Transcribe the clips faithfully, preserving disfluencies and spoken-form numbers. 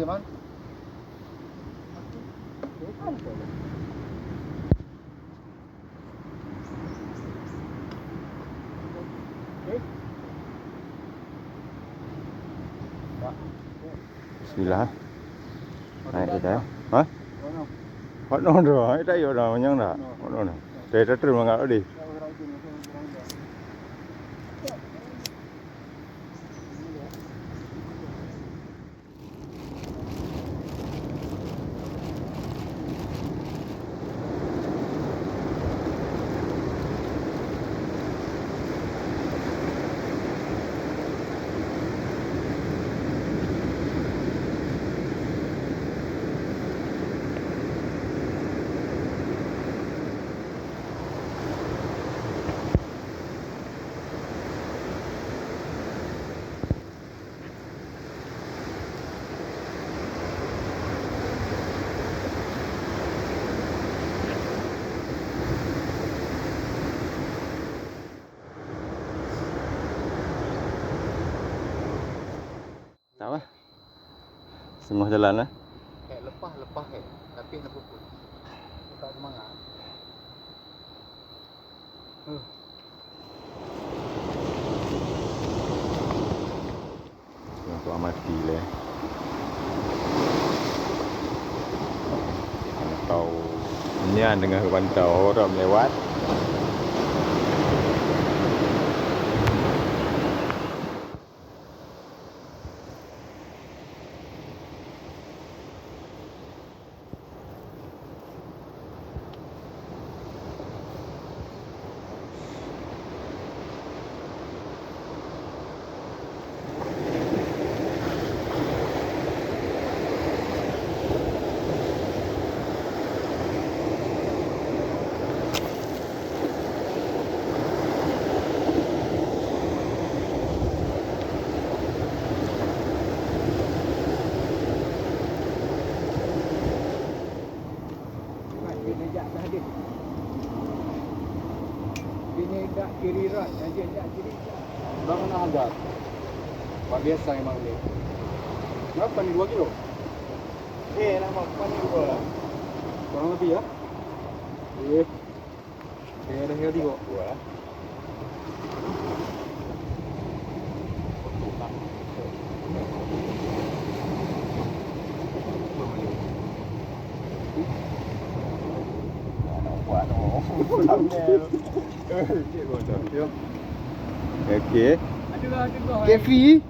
Man. Bismillah. Naik kita. Ha? Hot nong tu, hai tak yuk dah, manyang dah. Hot nong dah. Saya tak terima ngak tadi. Tak apa. Setengah jalan lah. Kayak lepas, lepas kayak. Tapi nak puput. Buka semangat. Huh. Untuk amati leh. Pantau. Nyan dengan pantau orang lewat. Ini dak kiri rot, aja dak kiri rot. Dah pernah agak. Luar biasa memang ni. Berapa ni, dua kilo? Eh, nama apa ni dua? Kurang lebih ya? Eh. Kayaknya ada yang tengok. Dua lah. Okey. Kefi.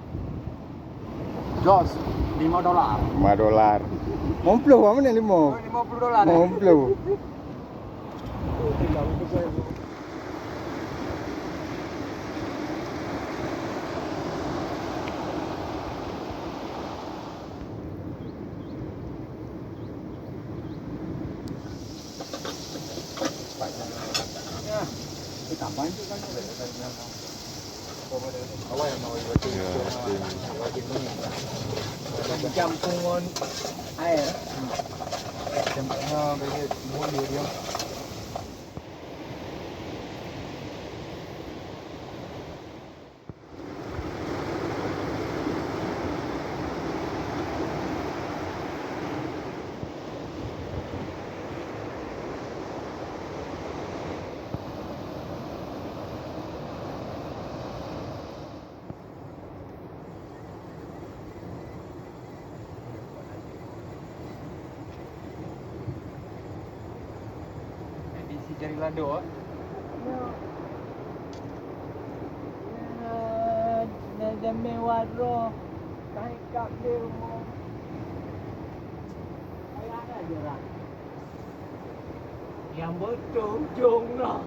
Jos, lima dolar. Lima dolar. Lima puluh, apa ni lima? Oh, lima puluh dolar, eh? Lima puluh. Campur ngon air. Edisi cari lado, ah. Ya. Ya, dah jamé waro. Tahi kap deh umur. Ayah ada je orang. Yang betul ujung lah.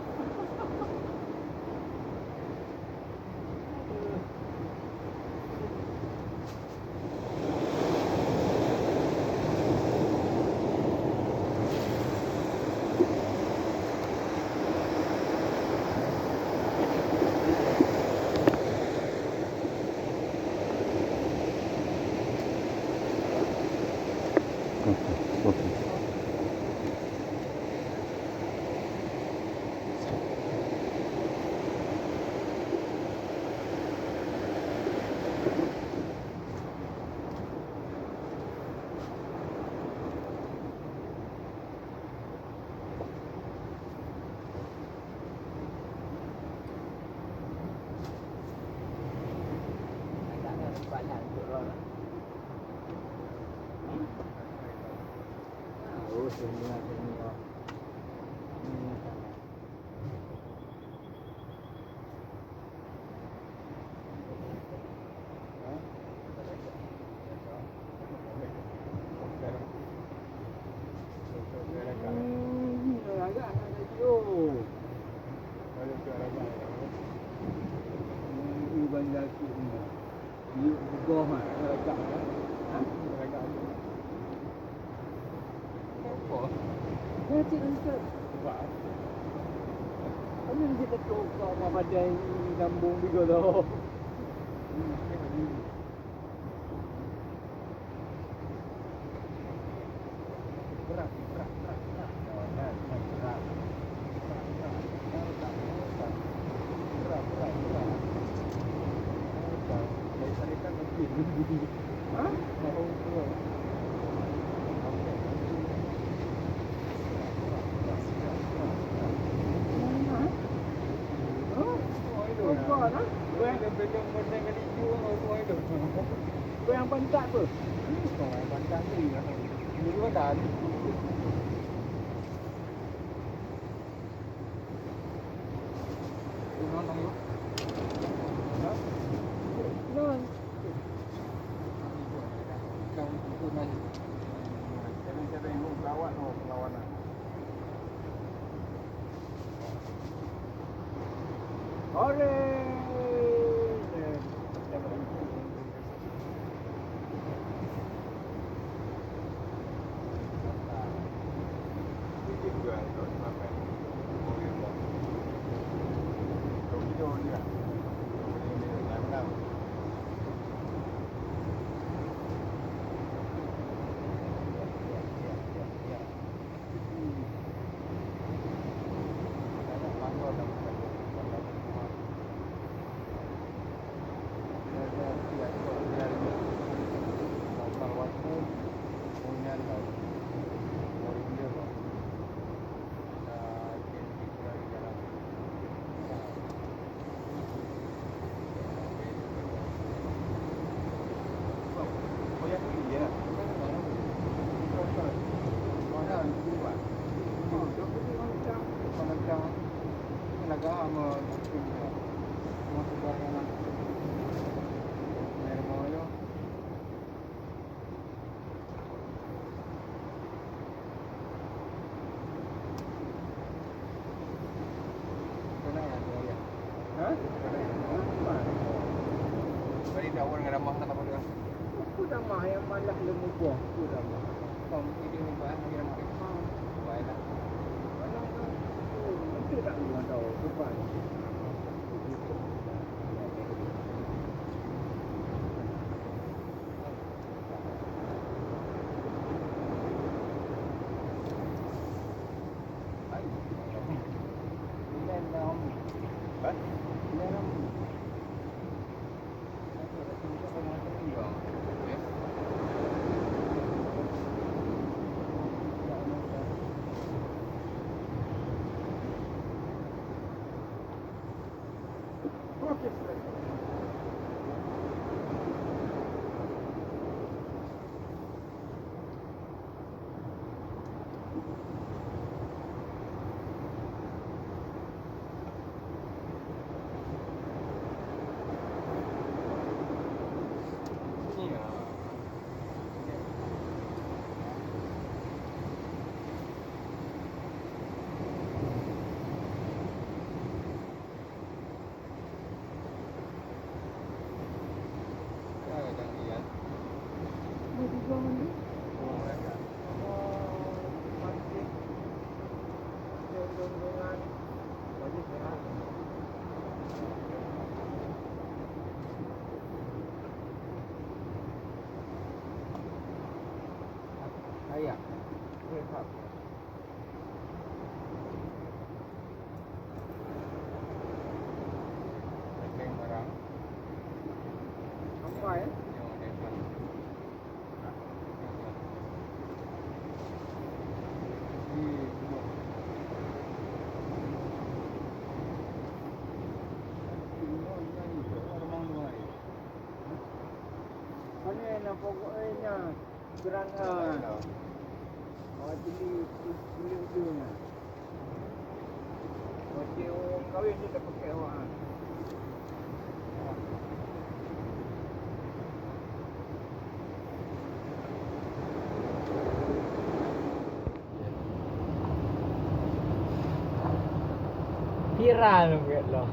Viral buet lom.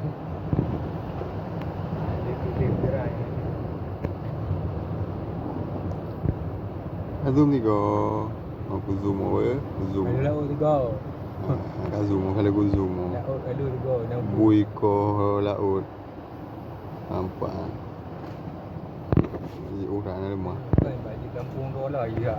Ada video viral. Zoom tiga. Aku zoom apa? Zoom. Lalu laut tiga. Ah, ka zoom, kalau aku zoom. Laut lalu tiga. Bui ko laut. Nampak. Jadi orang lemah. Kan bagi kampung tu lah, iya.